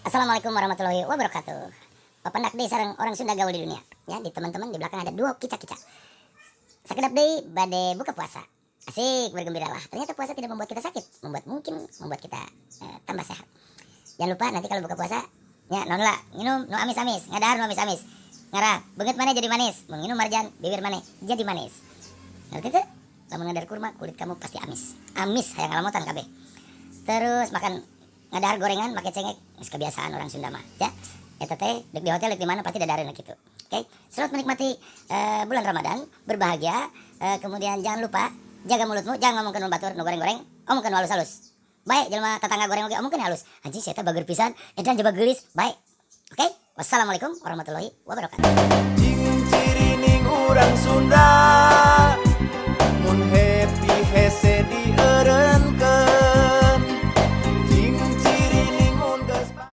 Assalamualaikum warahmatullahi wabarakatuh. Papendak deui sareng orang Sunda gaul di dunia. Ya, di teman-teman di belakang ada duo kica-kica. Sakedap deui bade buka puasa. Asik, bergembiralah. Ternyata puasa tidak membuat kita sakit, membuat mungkin membuat kita tambah sehat. Jangan lupa nanti kalau buka puasa, ya non lah, minum nu amis-amis, ngadahar nu amis-amis. Ngarah, beungeut maneh jadi manis, mun nginum marjan, bibir maneh jadi manis. Ngerti tuh? Lamun ngadahar kurma, kulit kamu pasti amis. Amis hayang ngalamotan kabeh. Terus makan ngadahar gorengan make cengek, geus kebiasaan orang Sunda mah, ya. Eta teh dek di hotel, dek di mana, pasti dadahareun gitu. Oke, selamat menikmati bulan Ramadan, berbahagia. Kemudian jangan lupa jaga mulutmu, jangan ngomongkeun batur nu goreng-goreng, omongkeun nu halus-halus. Baik, jelema tetangga goreng oge omongkeun halus. Anjing, si eta bager pisan, edan coba geulis, baik. Oke, wassalamualaikum warahmatullahi wabarakatuh. Cing cirining urang Sunda.